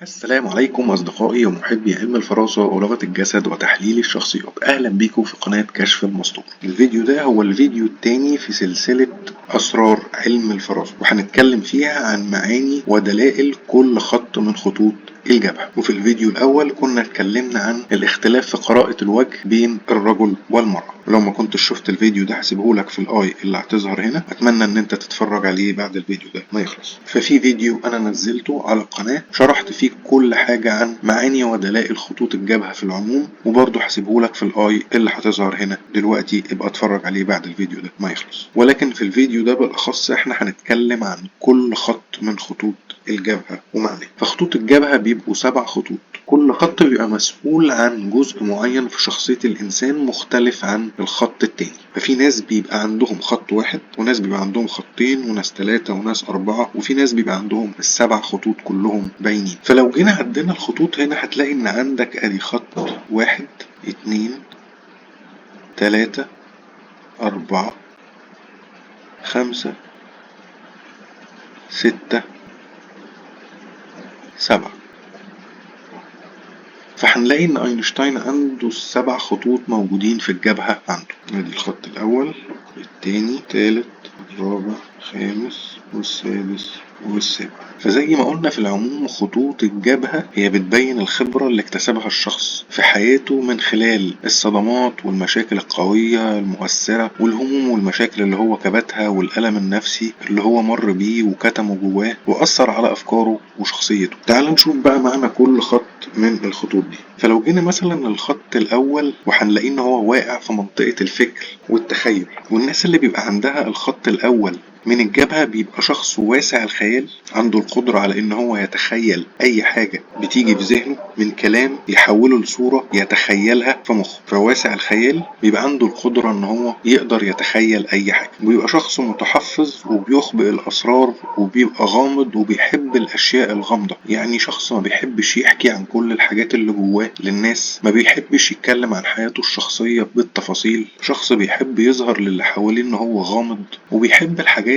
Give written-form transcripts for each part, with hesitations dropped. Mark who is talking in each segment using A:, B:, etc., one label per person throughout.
A: السلام عليكم أصدقائي ومحبي علم الفراسة ولغة الجسد وتحليل الشخصيات، أهلا بيكم في قناة كشف المستور. الفيديو ده هو الفيديو الثاني في سلسلة أسرار علم الفراسة، وهنتكلم فيها عن معاني ودلائل كل خط من خطوط الجبهة. وفي الفيديو الأول كنا اتكلمنا عن الاختلاف في قراءة الوجه بين الرجل والمرأة. لو ما كنتش شفت الفيديو ده هسيبهولك في ال i اللي هتظهر هنا، اتمنى ان انت تتفرج عليه بعد الفيديو ده ما يخلص. ففي فيديو انا نزلته على القناة شرحت فيه كل حاجة عن معاني ودلائل خطوط الجبهة في العموم، وبرضه هسيبهولك في ال i اللي هتظهر هنا دلوقتي، ابقى اتفرج عليه بعد الفيديو ده ما يخلص. ولكن في الفيديو ده بالاخص احنا هنتكلم عن كل خط من خطوط الجبهة ومعناه. فخطوط الجبهة بيبقوا 7 خطوط، كل خط بيبقى مسؤول عن جزء معين في شخصية الإنسان مختلف عن الخط التاني. ففي ناس بيبقى عندهم خط واحد، وناس بيبقى عندهم خطين، وناس 3، وناس 4، وفي ناس بيبقى عندهم ال7 خطوط كلهم باينين. فلو جينا عندنا الخطوط هنا هتلاقي إن عندك أدي خط 1 2 3 4 5 6 7. فهنلاقي إن أينشتاين عنده 7 خطوط موجودين في الجبهة عنده. ادي الخط الأول، التاني، التالت، الرابع، الخامس، والسادس، والسابع. فزي ما قلنا في العموم خطوط الجبهة هي بتبين الخبرة اللي اكتسبها الشخص في حياته من خلال الصدمات والمشاكل القوية المؤثرة والهموم والمشاكل اللي هو كبتها والألم النفسي اللي هو مر بيه وكتمه جواه وأثر على أفكاره وشخصيته. تعال نشوف بقى معنى كل خط من الخطوط دي. فلو جينا مثلا الخط الأول وهنلاقيه إن هو واقع في منطقة الفكر والتخيل، والناس اللي بيبقى عندها الخط الأول من الجبهة بيبقى شخص واسع الخيال، عنده القدرة على إن هو يتخيل أي حاجة بتيجي في ذهنه من كلام يحوله لصورة يتخيلها في مخه. فواسع الخيال بيبقى عنده القدرة إن هو يقدر يتخيل أي حاجة، وبيبقى شخص متحفظ وبيخبئ الأسرار وبيبقى غامض وبيحب الأشياء الغامضة. يعني شخص ما بيحبش يحكي عن كل الحاجات اللي جواه للناس، ما بيحبش يتكلم عن حياته الشخصية بالتفاصيل، شخص بيحب يظهر للي حواليه إن هو غامض، وبيحب الحاجات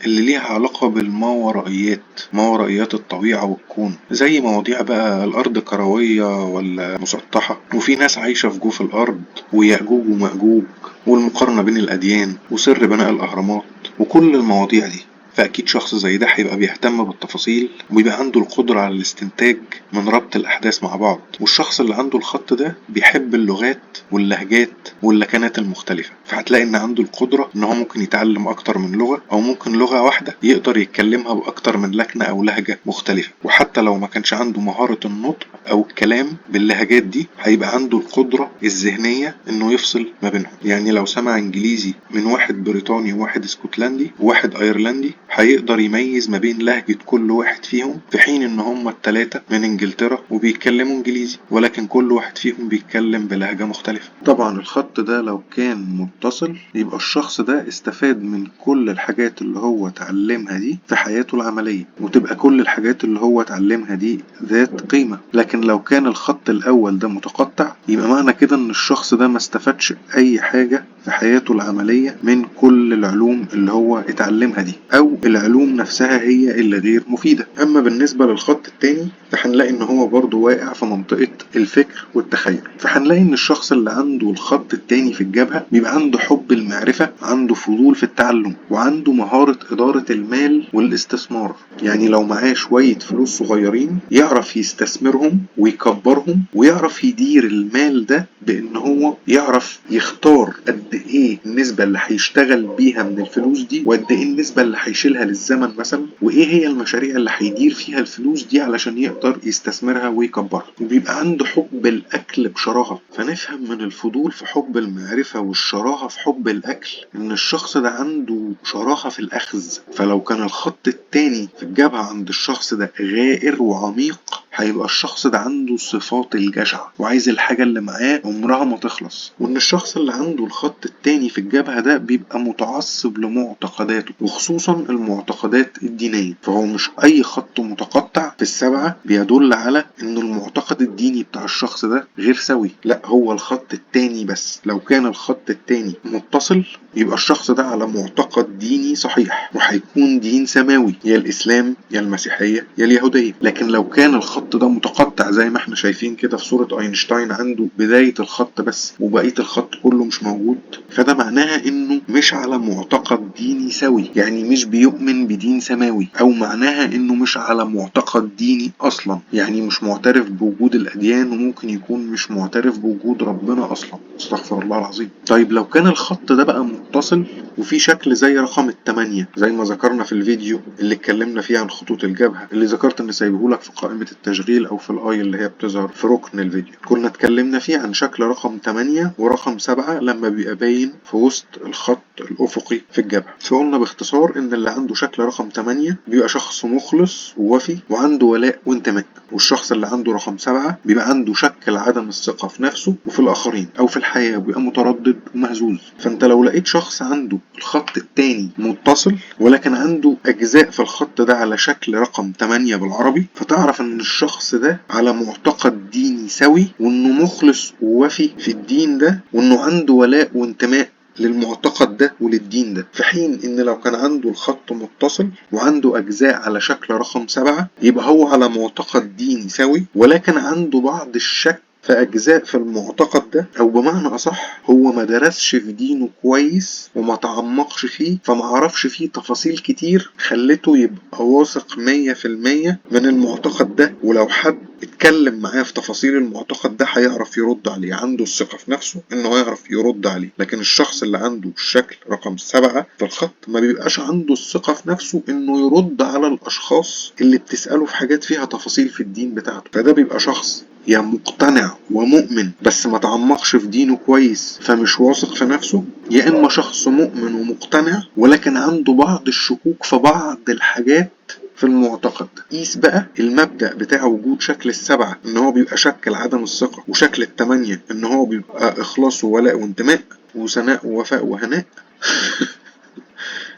A: اللي ليها علاقة بالماورائيات، ماورائيات الطبيعة والكون، زي مواضيع بقى الأرض كروية ولا مسطحة، وفي ناس عايشة في جوف الأرض، ويأجوج ومأجوج، والمقارنة بين الأديان، وسر بناء الأهرامات، وكل المواضيع دي. فأكيد شخص زي ده هيبقى بيهتم بالتفاصيل وبيبقى عنده القدرة على الاستنتاج من ربط الأحداث مع بعض. والشخص اللي عنده الخط ده بيحب اللغات واللهجات واللكنات المختلفة، فهتلاقي إن عنده القدرة إن هو ممكن يتعلم أكتر من لغة، أو ممكن لغة واحدة يقدر يتكلمها بأكتر من لكنة أو لهجة مختلفة. وحتى لو ما كانش عنده مهارة النطق أو الكلام باللهجات دي، هيبقى عنده القدرة الذهنية إنه يفصل ما بينهم. يعني لو سمع إنجليزي من واحد بريطاني وواحد اسكتلندي وواحد أيرلندي، هيقدر يميز ما بين لهجة كل واحد فيهم، في حين إن هما ال3 من إنجلترا وبيتكلموا إنجليزي، ولكن كل واحد فيهم بيتكلم بلهجة مختلفة. طبعا الخط ده لو كان متصل يبقى الشخص ده استفاد من كل الحاجات اللي هو اتعلمها دي في حياته العملية، وتبقى كل الحاجات اللي هو اتعلمها دي ذات قيمة. لكن لو كان الخط الأول ده متقطع، يبقى معنى كده إن الشخص ده ما استفادش أي حاجة في حياته العملية من كل العلوم اللي هو اتعلمها دي، أو العلوم نفسها هي اللي غير مفيدة. أما بالنسبة للخط التاني فهنلاقي إن هو برضو واقع في منطقة الفكر والتخيل. فهنلاقي إن الشخص اللي عنده الخط التاني في الجبهة بيبقى عنده حب المعرفة، عنده فضول في التعلم، وعنده مهارة إدارة المال والاستثمار. يعني لو معاه شوية فلوس صغيرين يعرف يستثمرهم ويكبرهم، ويعرف يدير المال ده بإن هو يعرف يختار قد إيه النسبة اللي هيشتغل بيها من الفلوس دي، وقد إيه النسبة اللي هيشيلها للزمن مثلا، وإيه هي المشاريع اللي هيدير فيها الفلوس دي علشان يقدر يستثمرها ويكبرها. وبيبقى عنده حب الأكل بشراهة. فنفهم من الفضول في حب المعرفة والشراهة في حب الأكل إن الشخص ده عنده شراهة في الأخذ. فلو كان الخط التاني في الجبهة عند الشخص ده غائر وعميق، هيبقى الشخص ده عنده صفات الجشع وعايز الحاجة اللي معاه عمرها ما تخلص. وإن الشخص اللي عنده الخط التاني في الجبهة ده بيبقى متعصب لمعتقداته، وخصوصا المعتقدات الدينية. فهو مش أي خط متقطع في ال7 بيدل على إن المعتقد الديني بتاع الشخص ده غير سوي، لا هو الخط التاني بس. لو كان الخط التاني متصل يبقى الشخص ده على معتقد ديني صحيح، وهيكون دين سماوي، يا الإسلام يا المسيحية يا اليهودية. لكن لو كان الخط الخط ده متقطع زي ما احنا شايفين كده في صورة اينشتاين، عنده بداية الخط بس وبقية الخط كله مش موجود، فده معناها انه مش على معتقد ديني سوي، يعني مش بيؤمن بدين سماوي، او معناها انه مش على معتقد ديني اصلا، يعني مش معترف بوجود الاديان، وممكن يكون مش معترف بوجود ربنا اصلا، استغفر الله العظيم. طيب لو كان الخط ده بقى متصل وفي شكل زي رقم 8 زي ما ذكرنا في الفيديو اللي اتكلمنا فيه عن خطوط الجبهة، اللي ذكرت ان سايبهولك في قائمة التشغيل او في ال i اللي هي بتظهر في ركن الفيديو، كنا اتكلمنا فيه عن شكل رقم 8 ورقم 7 لما بيبقى باين في وسط الخط الافقي في الجبهة. فقلنا باختصار ان اللي عنده شكل رقم 8 بيبقى شخص مخلص ووفي وعنده ولاء وانتماء، والشخص اللي عنده رقم 7 بيبقى عنده شك لعدم الثقة في نفسه وفي الآخرين أو في الحياة، وبيبقى متردد ومهزوز. فأنت لو لقيت شخص عنده الخط الثاني متصل ولكن عنده أجزاء في الخط ده على شكل رقم 8 بالعربي، فتعرف إن الشخص ده على معتقد ديني سوي، وإنه مخلص ووفي في الدين ده، وإنه عنده ولاء وانتماء للمعتقد ده وللدين ده. في حين ان لو كان عنده الخط متصل وعنده اجزاء على شكل رقم 7 يبقى هو على معتقد ديني سوي، ولكن عنده بعض الشك في أجزاء في المعتقد ده، أو بمعنى أصح هو ما درسش في دينه كويس وما تعمقش فيه، فما عرفش فيه تفاصيل كتير خلته يبقى واثق 100% من المعتقد ده، ولو حد اتكلم معاه في تفاصيل المعتقد ده هيعرف يرد عليه، عنده الثقة في نفسه إنه هيعرف يرد عليه. لكن الشخص اللي عنده الشكل رقم 7 في الخط ما بيبقاش عنده الثقة في نفسه إنه يرد على الأشخاص اللي بتسأله في حاجات فيها تفاصيل في الدين بتاعته، فده بيبقى شخص يا مقتنع ومؤمن بس ما تعمقش في دينه كويس فمش واثق في نفسه، يا إما شخص مؤمن ومقتنع ولكن عنده بعض الشكوك في بعض الحاجات في المعتقد. قيس بقى المبدأ بتاع وجود شكل 7 إن هو بيبقى شكل عدم الثقة، وشكل 8 إن هو بيبقى إخلاص وولاء وانتماء وثناء ووفاء وهناء.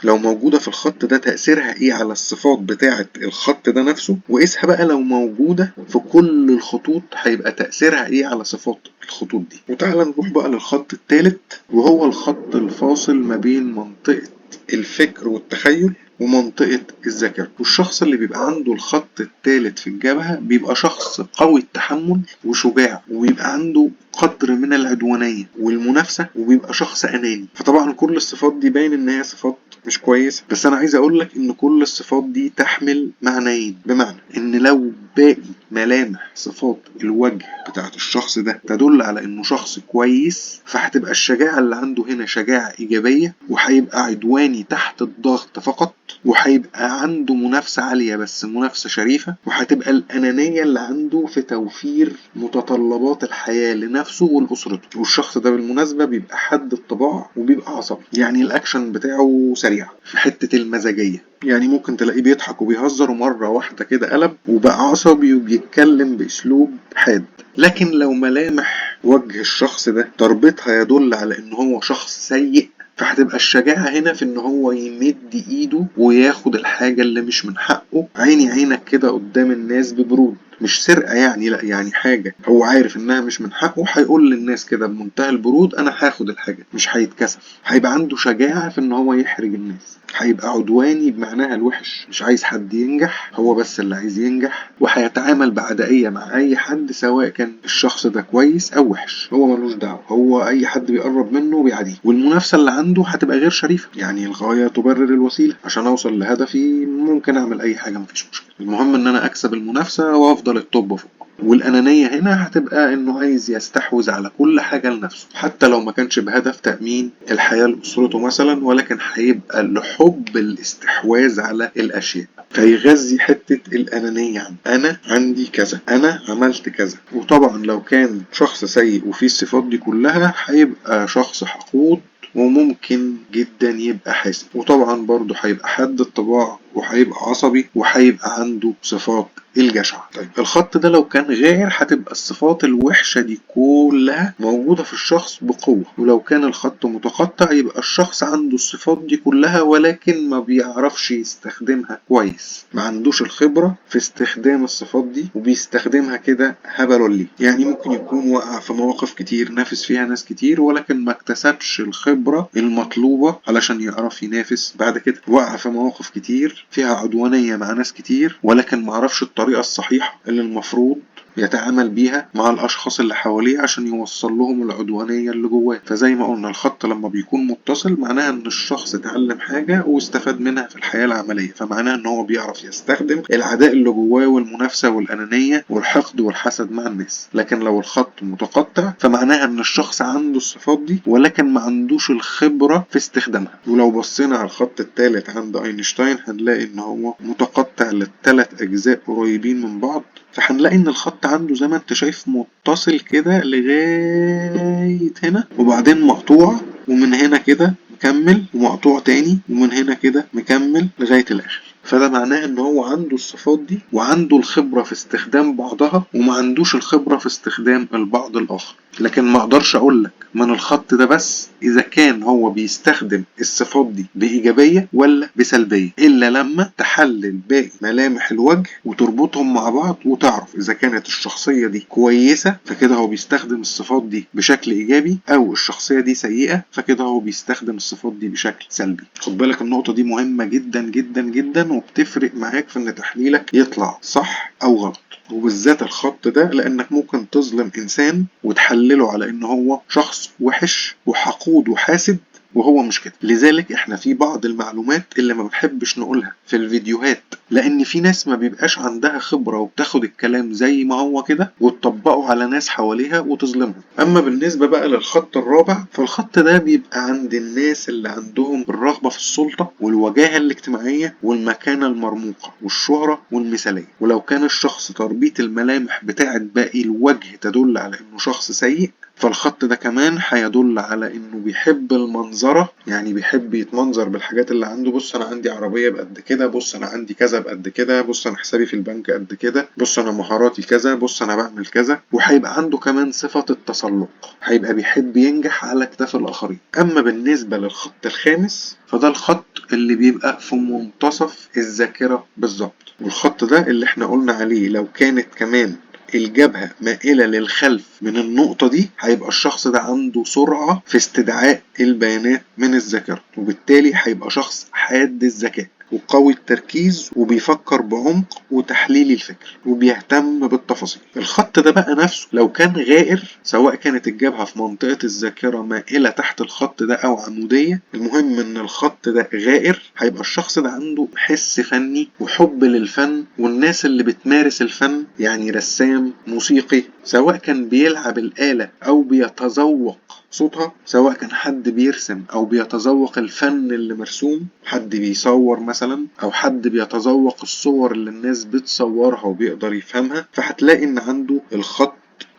A: لو موجودة في الخط ده تأثيرها ايه على الصفات بتاعة الخط ده نفسه، وقيسها بقى لو موجودة في كل الخطوط هيبقى تأثيرها ايه على صفات الخطوط دي. وتعالى نروح بقى للخط الثالث، وهو الخط الفاصل ما بين منطقة الفكر والتخيل ومنطقة الذاكرة. والشخص اللي بيبقى عنده الخط الثالث في الجبهة بيبقى شخص قوي التحمل وشجاع، وبيبقى عنده قدر من العدوانية والمنافسة، وبيبقى شخص أناني. فطبعا كل الصفات دي باين إن هي صفات مش كويسة، بس أنا عايز أقولك إن كل الصفات دي تحمل معنيين، بمعنى إن لو باقي ملامح صفات الوجه بتاعت الشخص ده تدل على إنه شخص كويس، فهتبقى الشجاعة اللي عنده هنا شجاعة إيجابية، وهيبقى عدواني تحت الضغط فقط، وهيبقى عنده منافسة عالية بس منافسة شريفة، وهتبقى الأنانية اللي عنده في توفير متطلبات الحياة لنفسه ولأسرته. والشخص ده بالمناسبة بيبقى حد الطباع وبيبقى عصبي، يعني الأكشن بتاعه سريع في حتة المزاجية، يعني ممكن تلاقيه بيضحك وبيهزر ومرة واحدة كده قلب وبقى عصبي وبيتكلم بأسلوب حاد. لكن لو ملامح وجه الشخص ده تربطها يدل على إن هو شخص سيء، فهتبقى الشجاعة هنا في إن هو يمد إيده وياخد الحاجة اللي مش من حقه، عيني عينك كده قدام الناس ببرود، مش سرقة يعني، لا يعني حاجة هو عارف إنها مش من حقه هيقول للناس كده بمنتهى البرود أنا هاخد الحاجة، مش هيتكسف. هيبقى عنده شجاعة في إن هو يحرج الناس، هيبقى عدواني بمعناها الوحش، مش عايز حد ينجح، هو بس اللي عايز ينجح، وهيتعامل بعدائية مع أي حد سواء كان الشخص ده كويس أو وحش، هو ملوش دعوة، هو أي حد بيقرب منه بيعاديه. والمنافسة اللي عنده هتبقى غير شريفة، يعني الغاية تبرر الوسيلة، عشان أوصل لهدفي ممكن أعمل أي حاجة مفيش مشكلة، المهم إن أنا أكسب المنافسة وأفضل ال top فوق. والأنانية هنا هتبقى إنه عايز يستحوذ على كل حاجة لنفسه، حتى لو ما كانش بهدف تأمين الحياة لأسرته مثلا، ولكن هيبقى لحب الاستحواذ على الأشياء، فيغذي حتة الأنانية عنده، أنا عندي كذا، أنا عملت كذا. وطبعا لو كان شخص سيء وفيه الصفات دي كلها هيبقى شخص حقود وممكن جدا يبقى حاسد، وطبعا برضه هيبقى حد الطباع وهيبقى عصبي وهيبقى عنده صفات الجشع. طيب الخط ده لو كان غير هتبقى الصفات الوحشة دي كلها موجودة في الشخص بقوة، ولو كان الخط متقطع يبقى الشخص عنده الصفات دي كلها ولكن ما بيعرفش يستخدمها كويس، ما عندوش الخبرة في استخدام الصفات دي وبيستخدمها كده هبل ليه. يعني ممكن يكون وقع في مواقف كتير نافس فيها ناس كتير ولكن ما اكتسبش الخبرة المطلوبة علشان يعرف ينافس بعد كده، وقع في مواقف كتير فيها عدوانية مع ناس كتير ولكن ما عرفش الطريقة الطريقة الصحيحة اللي المفروض يتعامل بيها مع الأشخاص اللي حواليه عشان يوصل لهم العدوانية اللي جواه. فزي ما قلنا الخط لما بيكون متصل معناها إن الشخص اتعلم حاجة واستفاد منها في الحياة العملية، فمعناها إن هو بيعرف يستخدم العداء اللي جواه والمنافسة والأنانية والحقد والحسد مع الناس. لكن لو الخط متقطع فمعناها إن الشخص عنده الصفات دي ولكن ما عندوش الخبرة في استخدامها. ولو بصينا على الخط الثالث عند أينشتاين هنلاقي إن هو متقطع للثلاث أجزاء قريبين من بعض، فهنلاقي إن الخط عنده زي ما انت شايف متصل كده لغاية هنا وبعدين مقطوع، ومن هنا كده مكمل ومقطوع تاني، ومن هنا كده مكمل لغاية الآخر. فده معناه ان هو عنده الصفات دي وعنده الخبرة في استخدام بعضها وما عندوش الخبرة في استخدام البعض الآخر. لكن ما اقدرش اقول لك من الخط ده بس اذا كان هو بيستخدم الصفات دي بإيجابية ولا بسلبية، الا لما تحلل باقي ملامح الوجه وتربطهم مع بعض وتعرف اذا كانت الشخصية دي كويسة فكده هو بيستخدم الصفات دي بشكل ايجابي، او الشخصية دي سيئة فكده هو بيستخدم الصفات دي بشكل سلبي. خد بالك النقطة دي مهمة جدا جدا جدا وبتفرق معاك في ان تحليلك يطلع صح او غلط، وبالذات الخط ده لانك ممكن تظلم انسان وتحلله على ان هو شخص وحش وحقود وحاسد وهو مش كده. لذلك احنا في بعض المعلومات اللي ما بنحبش نقولها في الفيديوهات، لان في ناس ما بيبقاش عندها خبرة وبتاخد الكلام زي ما هو كده وتطبقه على ناس حواليها وتظلمهم. اما بالنسبة بقى للخط الرابع فالخط ده بيبقى عند الناس اللي عندهم الرغبة في السلطة والوجاهة الاجتماعية والمكانة المرموقة والشهرة والمثالية. ولو كان الشخص تربيط الملامح بتاعة باقي الوجه تدل على انه شخص سيء، فالخط ده كمان هيدل على انه بيحب المنظرة، يعني بيحب يتمنظر بالحاجات اللي عنده. بص انا عندي عربية بقد كده، بص انا عندي كذا بقد كده، بص انا حسابي في البنك قد كده، بص انا مهاراتي كذا، بص انا بعمل كذا. وهيبقى عنده كمان صفة التسلق، هيبقى بيحب ينجح على كتاف الاخرين. اما بالنسبة للخط الخامس فده الخط اللي بيبقى في منتصف الذاكرة بالظبط، والخط ده اللي احنا قلنا عليه لو كانت كمان الجبهة مائلة للخلف من النقطة دي هيبقى الشخص ده عنده سرعة في استدعاء البيانات من الذاكرة، وبالتالي هيبقى شخص حاد الذكاء وقوي التركيز وبيفكر بعمق وتحليل الفكر وبيهتم بالتفاصيل. الخط ده بقى نفسه لو كان غائر، سواء كانت الجبهة في منطقة الذاكرة مائلة تحت الخط ده أو عمودية، المهم إن الخط ده غائر، هيبقى الشخص ده عنده حس فني وحب للفن والناس اللي بتمارس الفن، يعني رسام، موسيقي، سواء كان بيلعب الآلة أو بيتذوق صوتها، سواء كان حد بيرسم أو بيتذوق الفن اللي مرسوم، حد بيصور مثلا أو حد بيتذوق الصور اللي الناس بتصورها وبيقدر يفهمها، فهتلاقي إن عنده الخط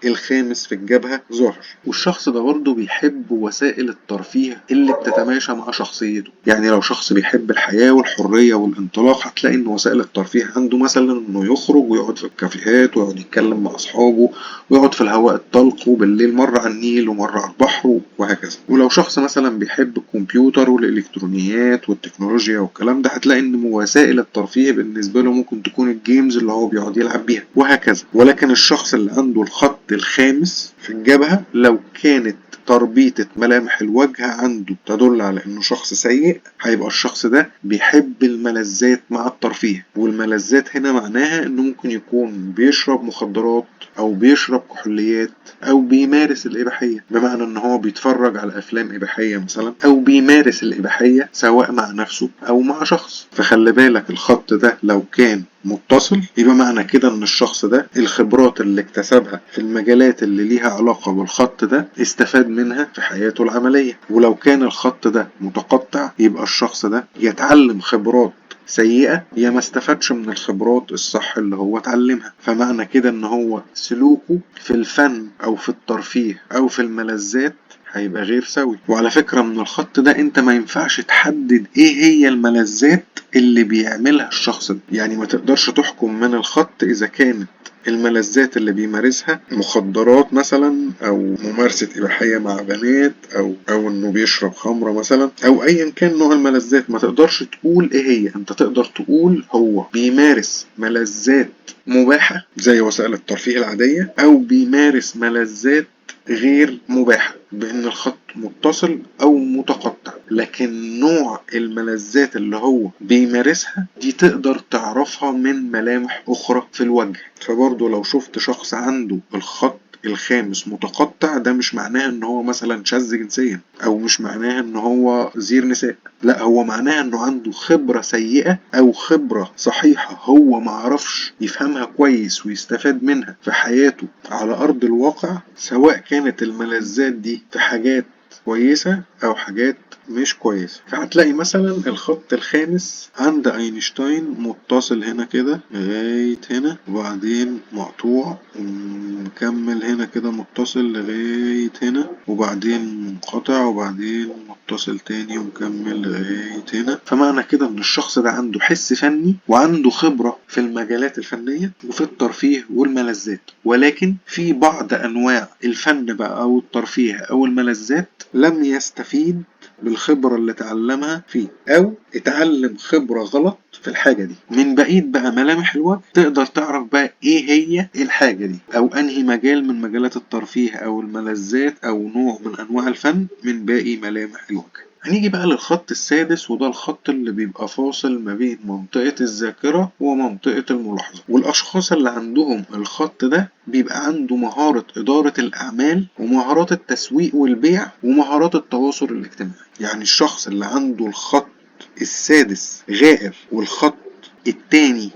A: الخامس في الجبهة ظاهر. والشخص ده برضه بيحب وسائل الترفيه اللي بتتماشى مع شخصيته، يعني لو شخص بيحب الحياة والحرية والانطلاق هتلاقي ان وسائل الترفيه عنده مثلا انه يخرج ويقعد في الكافيهات ويقعد يتكلم مع اصحابه ويقعد في الهواء الطلق وبالليل مرة على النيل ومرة على البحر وهكذا. ولو شخص مثلا بيحب الكمبيوتر والالكترونيات والتكنولوجيا والكلام ده هتلاقي ان وسائل الترفيه بالنسبة له ممكن تكون ال games اللي هو بيقعد يلعب بيها وهكذا. ولكن الشخص اللي عنده الخط الخامس في الجبهة لو كانت تربيطة ملامح الوجه عنده تدل على انه شخص سيء، هيبقى الشخص ده بيحب الملذات مع الترفيه، والملذات هنا معناها انه ممكن يكون بيشرب مخدرات او بيشرب كحوليات او بيمارس الاباحية، بمعنى ان هو بيتفرج على افلام اباحية مثلا او بيمارس الاباحية سواء مع نفسه او مع شخص. فخلي بالك الخط ده لو كان متصل يبقى معنى كده ان الشخص ده الخبرات اللي اكتسبها في المجالات اللي ليها علاقة بالخط ده استفاد منها في حياته العملية. ولو كان الخط ده متقطع يبقى الشخص ده يتعلم خبرات سيئة يا ما استفادش من الخبرات الصح اللي هو اتعلمها، فمعنى كده ان هو سلوكه في الفن او في الترفيه او في الملذات هيبقى غير سوي. وعلى فكرة من الخط ده انت ما ينفعش تحدد ايه هي الملذات اللي بيعملها الشخص ده، يعني ما تقدرش تحكم من الخط اذا كانت الملذات اللي بيمارسها مخدرات مثلا او ممارسة اباحية مع بنات او انه بيشرب خمرة مثلا او ايا كان نوع الملذات، ما تقدرش تقول ايه هي. انت تقدر تقول هو بيمارس ملذات مباحة زي وسائل الترفيه العادية او بيمارس ملذات غير مباحة بان الخط متصل او متقطع. لكن نوع الملذات اللي هو بيمارسها دي تقدر تعرفها من ملامح أخرى في الوجه. فبرضه لو شفت شخص عنده الخط الخامس متقطع، ده مش معناه ان هو مثلا شاذ جنسيا، او مش معناه ان هو زير نساء، لا، هو معناه انه عنده خبرة سيئة او خبرة صحيحة هو معرفش يفهمها كويس ويستفاد منها في حياته على ارض الواقع، سواء كانت الملذات دي في حاجات كويسة او حاجات مش كويسة. فهتلاقي مثلا الخط الخامس عند اينشتاين متصل هنا كده لغاية هنا، وبعدين مقطوع ومكمل هنا كده متصل لغاية هنا، وبعدين منقطع، وبعدين متصل تاني ومكمل لغاية هنا. فمعنى كده ان الشخص ده عنده حس فني وعنده خبرة في المجالات الفنية وفي الترفيه والملذات، ولكن في بعض انواع الفن بقى او الترفيه او الملذات لم يستفيد بالخبرة اللي اتعلمها فيه، أو اتعلم خبرة غلط في الحاجة دي. من بقية بقى ملامح الوجه تقدر تعرف بقى إيه هي الحاجة دي، أو أنهي مجال من مجالات الترفيه أو الملذات أو نوع من أنواع الفن من باقي ملامح الوجه. هنيجي بقى للخط السادس، وده الخط اللي بيبقى فاصل ما بين منطقة الذاكرة ومنطقة الملاحظة. والأشخاص اللي عندهم الخط ده بيبقى عنده مهارة إدارة الأعمال ومهارات التسويق والبيع ومهارات التواصل الاجتماعي. يعني الشخص اللي عنده الخط السادس غائر والخط التاني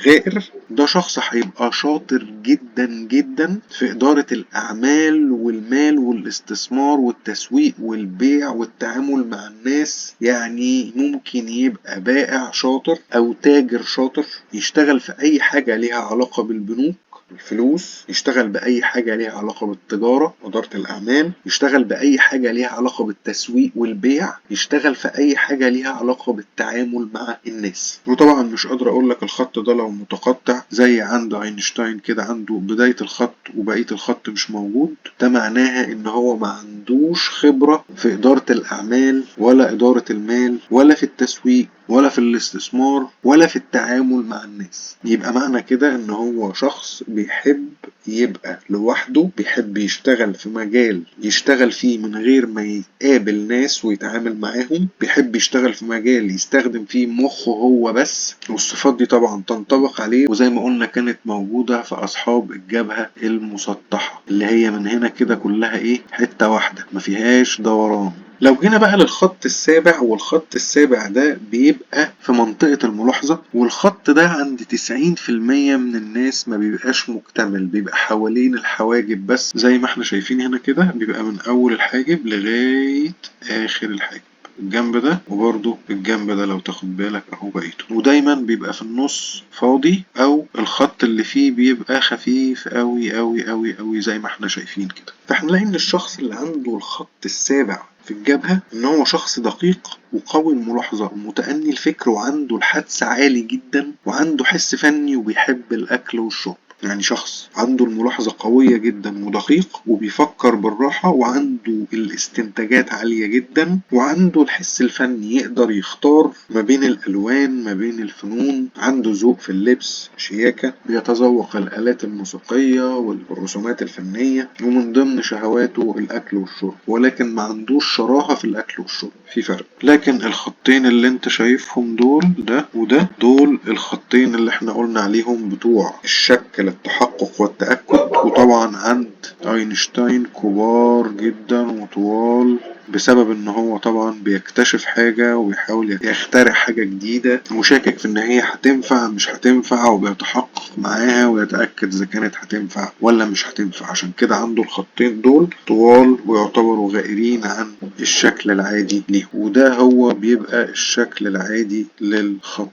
A: غائر، ده شخص هيبقى شاطر جدا جدا في إدارة الأعمال والمال والاستثمار والتسويق والبيع والتعامل مع الناس. يعني ممكن يبقى بائع شاطر أو تاجر شاطر، يشتغل في أي حاجة ليها علاقة بالبنوك الفلوس، يشتغل بأي حاجة ليها علاقة بالتجارة إدارة الأعمال، يشتغل بأي حاجة ليها علاقة بالتسويق والبيع، يشتغل في أي حاجة ليها علاقة بالتعامل مع الناس. وطبعا مش قادر أقول لك الخط ده لو متقطع زي عند أينشتاين كده، عنده بداية الخط وبقية الخط مش موجود، ده معناها إن هو ما عندوش خبرة في إدارة الأعمال ولا إدارة المال ولا في التسويق ولا في الاستثمار ولا في التعامل مع الناس. يبقى معنى كده إن هو شخص بيحب يبقى لوحده، بيحب يشتغل في مجال يشتغل فيه من غير ما يقابل ناس ويتعامل معاهم، بيحب يشتغل في مجال يستخدم فيه مخه هو بس. والصفات دي طبعا تنطبق عليه، وزي ما قلنا كانت موجودة في أصحاب الجبهة المسطحة اللي هي من هنا كده كلها إيه، حتة واحدة ما فيهاش دوران. لو جينا بقى للخط السابع، والخط السابع ده بيبقى في منطقة الملاحظة، والخط ده عند 90% من الناس ما بيبقاش مكتمل، بيبقى حوالين الحواجب بس زي ما احنا شايفين هنا كده، بيبقى من أول الحاجب لغاية آخر الحاجب الجنب ده، وبرضو الجنب ده لو تاخد بالك اهو بقيته، ودايما بيبقى في النص فاضي او الخط اللي فيه بيبقى خفيف اوي اوي اوي اوي زي ما احنا شايفين كده. فاحنا نلاقي ان الشخص اللي عنده الخط السابع في الجبهة ان هو شخص دقيق وقوي الملاحظة ومتأني الفكر وعنده الحدس عالي جدا وعنده حس فني وبيحب الاكل والشرب. يعني شخص عنده الملاحظة قوية جدا ودقيق وبيفكر بالراحة وعنده الاستنتاجات عالية جدا وعنده الحس الفني، يقدر يختار ما بين الألوان ما بين الفنون، عنده ذوق في اللبس، شياكة، بيتذوق الآلات الموسيقية والرسومات الفنية، ومن ضمن شهواته الأكل والشرب، ولكن ما عندوش شراهة في الأكل والشرب، في فرق. لكن الخطين اللي انت شايفهم دول، ده وده، دول الخطين اللي احنا قلنا عليهم بتوع الشك للتحقق والتأكد، وطبعا عند اينشتاين كبار جدا وطوال، بسبب ان هو طبعا بيكتشف حاجة وبيحاول يخترع حاجة جديدة وشاكك في ان هي هتنفع مش هتنفع، وبيتحقق معاها ويتأكد اذا كانت هتنفع ولا مش هتنفع. عشان كده عنده الخطين دول طوال ويعتبروا غائرين عن الشكل العادي ليه، وده هو بيبقى الشكل العادي للخط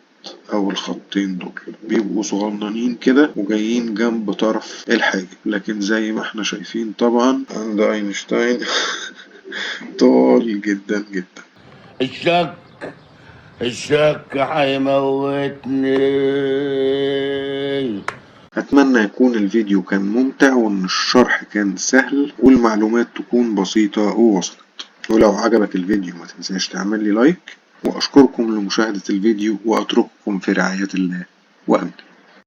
A: او الخطين دول، بيبقوا صغننين كده وجايين جنب طرف الحاجب. لكن زي ما احنا شايفين طبعا عند اينشتاين طول جدا جدا.
B: الشك هيموتني.
A: أتمنى يكون الفيديو كان ممتع وإن الشرح كان سهل والمعلومات تكون بسيطة ووصلت. ولو عجبك الفيديو ما تنساش تعمل لي لايك، وأشكركم لمشاهدة الفيديو وأترككم في رعاية الله وأمنه.